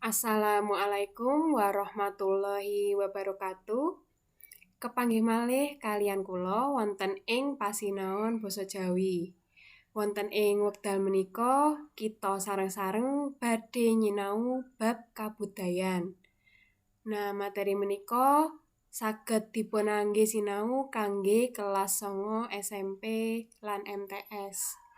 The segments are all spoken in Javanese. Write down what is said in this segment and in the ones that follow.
Assalamualaikum warahmatullahi wabarakatuh. Kepanggih malih kaliyan kula wonten ing pasinaon basa Jawi. Wonten ing wekdal menika kita sareng-sareng badhe nyinau bab kabudayan. Nah, materi menika saged dipunangge sinau kangge kelas 9 SMP lan MTS.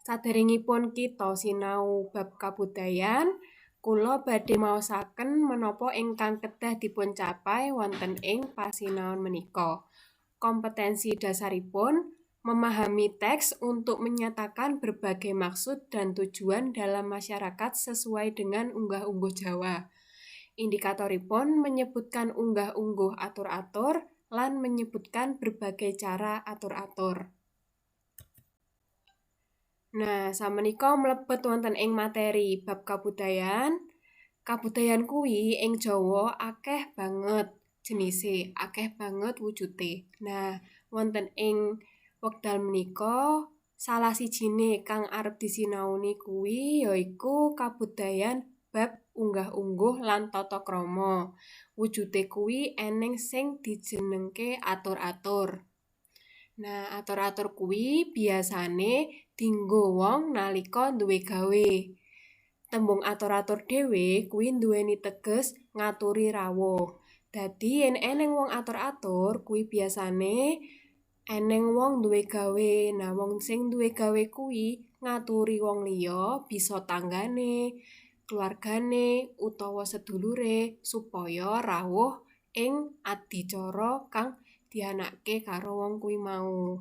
Saderengipun kita sinau bab kabudayan, kula badhe maosaken menapa ingkang kedah dipuncapai wonten ing pasinaon menika. Kompetensi dasaripun memahami teks untuk menyatakan berbagai maksud dan tujuan dalam masyarakat sesuai dengan unggah-ungguh Jawa. Indikatoripun menyebutkan unggah-ungguh atur-atur lan menyebutkan berbagai cara atur-atur. Nah, samenika mlebet wonten ing materi bab kabudayan. Kabudayan kuwi ing Jawa akeh banget jenise, akeh banget wujude. Nah, wonten ing wekdal menika salah sijine kang arep disinaoni kuwi yaiku kabudayan bab unggah-ungguh lan tata krama. Wujude kuwi eneng sing dijenengke atur-atur. Nah, atur-atur kuwi biasane dinggo wong nalika duwe gawe. Tembung atur-atur dhewe kuwi nduweni teges ngaturi rawuh. Dadi yen eneng wong atur-atur kuwi biasane eneng wong duwe gawe. Nah, wong sing duwe gawe kuwi ngaturi wong liya, bisa tanggane, keluargane, utawa sedulure supaya rawuh ing adicara kang dianake karo wong kuwi mau.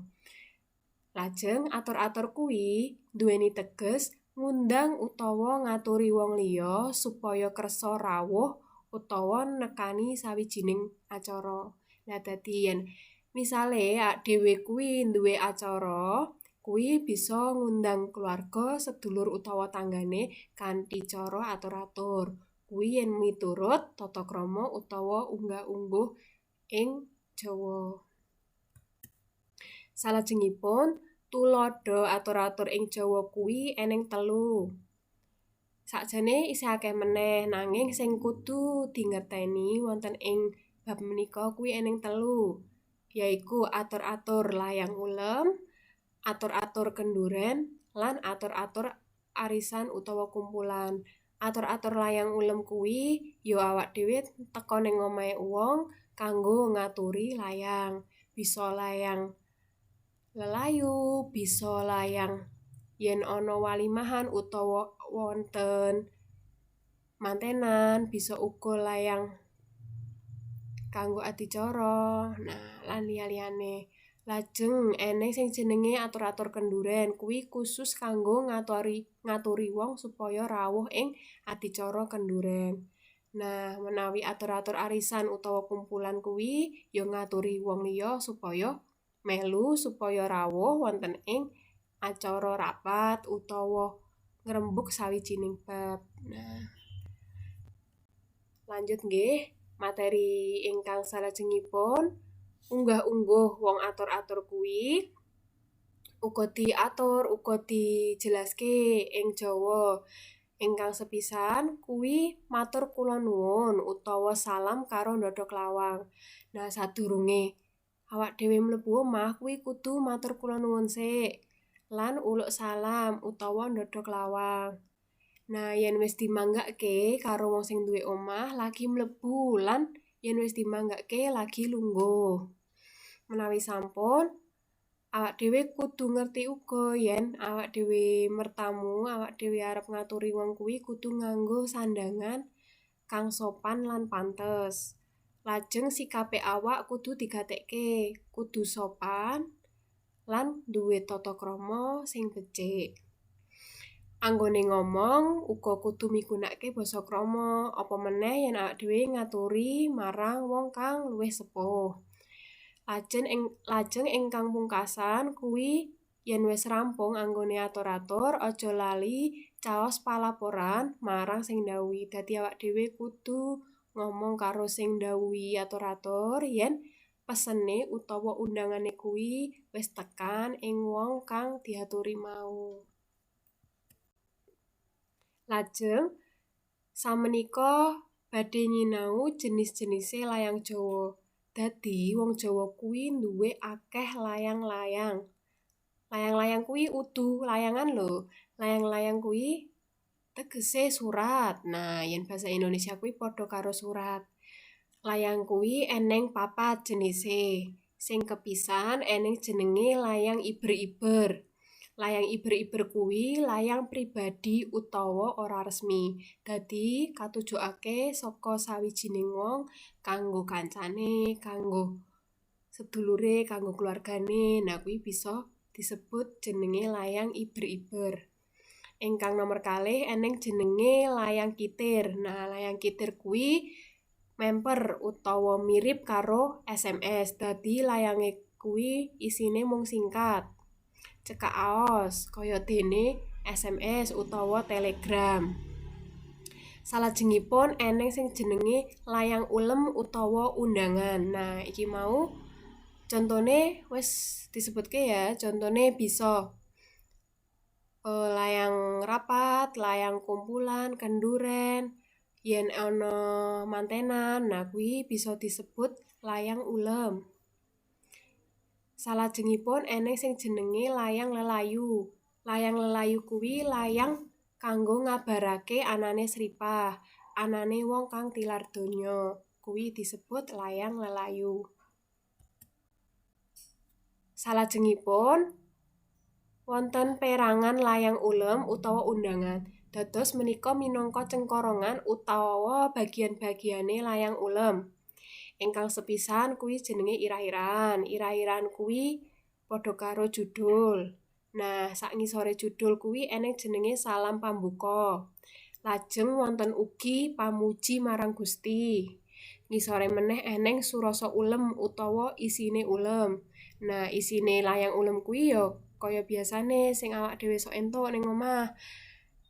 Lajeng atur-atur kuwi nduweni teges ngundang utawa ngaturi wong liya supaya kersa rawuh utawa nekani sawijining acara. Nah, dadi yen misale awak dhewe kuwi duwe acara, kuwi bisa ngundang keluarga, sedulur utawa tanggane kanthi cara atur-atur. Kuwi yen miturut tata krama utawa unggah-ungguh ing Jawa. Salajengipun, tuladha atur-atur ing Jawa kuwi eneng telu. Sakjane isih akeh meneh, nanging sing kudu dingerteni wonten ing bab menika kuwi eneng telu, yaiku atur-atur layang ulem, atur-atur kenduren, lan atur-atur arisan utawa kumpulan. Atur-atur layang ulem kuwi ya awak dhewe teka ning omahe wong kanggo ngaturi layang. Bisa layang lelayu, bisa layang yen ana walimahan utawa wonten mantenan, bisa uga layang kanggo adicara, nah lan liya-liyane. Lajeng eneng sing jenenge atur-atur kenduren, kuwi khusus kanggo ngaturi wong supaya rawuh ing adicara kenduren. Nah, menawi atur-atur arisan utawa kumpulan kuwi ya ngaturi wong liya supaya melu, supaya rawuh wonten ing acara rapat utawa ngrembug sawijining bab. Nah, lanjut nggih materi ingkang salajengipun unggah-ungguh wong atur-atur kuwi uga diatur, uga dijelaske ing Jawa. Ingkang sepisan kuwi matur kula nuwun utawa salam karo ndhodhok lawang. Nah, sadurunge awak dhewe mlebu omah kuwi kudu matur kula nuwun sik lan uluk salam utawa ndhodhok lawang. Nah, yen wis dimanggake karo wong sing duwe omah lagi mlebu lan yen wis dimanggake lagi lungguh. Menawi sampun, awak dhewe kudu ngerti uga yen awak dhewe mertamu, awak dhewe arep ngaturi wong kuwi kudu nganggo sandhangan kang sopan lan pantes. Lajeng sikape awak kudu digatekke, kudu sopan lan duwe tata krama sing becik. Anggone ngomong uga kudu migunakake basa krama, apa meneh yen awak dhewe ngaturi marang wong kang luwih sepuh. Lajeng ingkang pungkasan kuwi yen wis rampung anggone atur-atur aja lali caos palaporan marang sing ndhawuhi. Dadi awak dhewe kudu ngomong karo sing ndhawuhi atur-atur yen pesene utawa undangane kuwi wis tekan ing wong kang diaturi mau. Lajeng samenika badhe nyinau jenis-jenise layang Jawa. Dadi wong Jawa kuwi duwe akeh layang-layang. Layang-layang kuwi udu layangan lho. Layang-layang kuwi tegese surat. Nah, yen basa Indonesia kuwi padha karo surat. Layang kuwi eneng papat jenise. Sing kepisan eneng jenenge layang iber-iber. Layang iber-iber kuwi layang pribadi utawa ora resmi. Dadi katujokake saka sawijining wong kanggo kancane, kanggo sedulure, kanggo keluargane. Nah, kuwi bisa disebut jenenge layang iber-iber. Ingkang nomer kalih eneng jenenge layang kitir. Nah, layang kitir kuwi memper utawa mirip karo SMS. Dadi layange kuwi isine mung singkat, cekak aos, kaya dene SMS utawa Telegram. Salajengipun eneng sing jenenge layang ulem utawa undangan. Nah, iki mau contone wis disebutke ya. Contone bisa layang rapat, layang kumpulan, kenduren, yen ana mantenan, nah kuwi bisa disebut layang ulem. Salajengipun eneng sing jenenge layang lelayu. Layang lelayu kuwi layang kanggo ngabarake anane sripah, anane wong kang tilar donya. Kuwi disebut layang lelayu. Salajengipun wonten perangan layang ulem utawa undangan. Dados menika minangka cengkorongan utawa bagian-bagiane layang ulem. Ingkang sepisan kuwi jenenge irah-irahan. Irah-irahan kuwi padha karo judul. Nah, sak ngisore judul kuwi eneng jenenge salam pambuka. Lajeng wonten ugi pamuji marang Gusti. Ngisore meneh eneng surasa ulem utawa isine ulem. Nah, isine layang ulem kuwi ya kaya biasane sing awak dhewe sok entuk ning omah.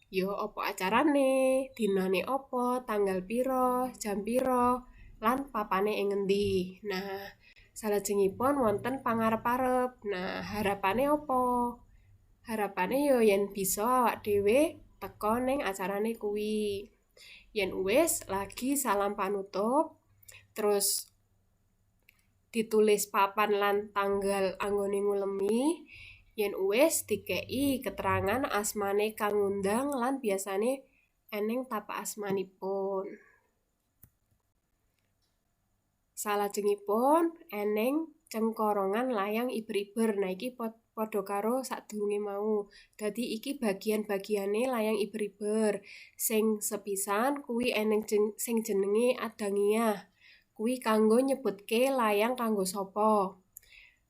Ya apa acarane, dinane apa, tanggal pira, jam pira, lan papane ing ngendi. Nah, salajengipun wonten pangarep-arep. Nah, harapane apa? Harapane ya yen bisa awak dhewe teka ning acarane kuwi. Yen wis lagi salam panutup, terus ditulis papan lan tanggal anggone ngulemi. Yen wis dikei keterangan asmane kang ngundang lan biasane eneng tapak asmanipun. Salajengipun eneng cengkorongan layang iber-iber. Nah, iki padha karo sadurunge mau. Dadi iki bagian-bagiane layang iber-iber. Sing sepisan kuwi eneng sing jenenge adangiyah. Kuwi kanggo nyebutke layang kanggo sapa.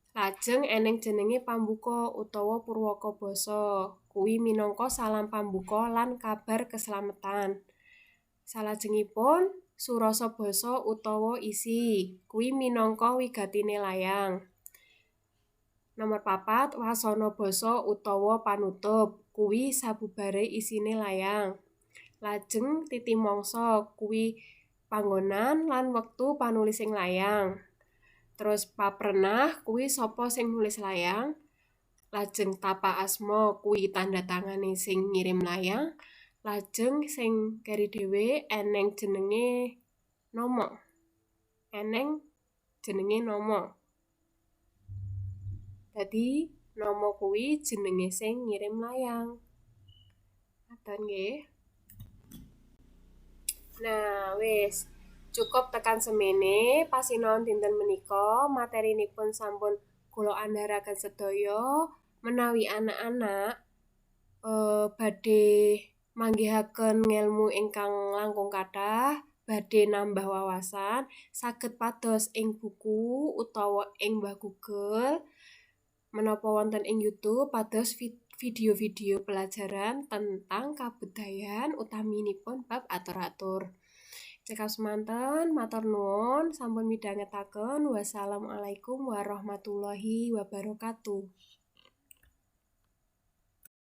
Lajeng eneng jenenge pambuka utawa purwaka basa. Kuwi minangka salam pambuka lan kabar keslametan. Salajengipun surasa basa utawa isi. Kuwi minangka wigatine layang. Nomor papat wasana basa utawa panutup. Kuwi sabubare isine layang. Lajeng titi mangsa kuwi panggonan lan wektu panulising layang. Terus paprenah kuwi sapa sing nulis layang. Lajeng tapak asma kuwi tanda tangane sing ngirim layang. Lajeng sing keri dhewe eneng jenenge nama. Eneng jenenge nama. Dadi nama kuwi jenenge sing ngirim layang. Ngaten nggih. Nah, wis cukup tekan semene pasinaon dinten menika materinipun sampun kula andharaken sedaya. Menawi anak-anak badhe manggihaken ngelmu ingkang langkung kathah, badhe nambah wawasan, saged pados ing buku utawa ing Mbah Google menapa wonten ing YouTube pados video-video pelajaran tentang kabudayan utaminipun bab atur-atur. Cekap semanten, matur nuwun sampun midhangetaken. Wassalamualaikum warahmatullahi wabarakatuh.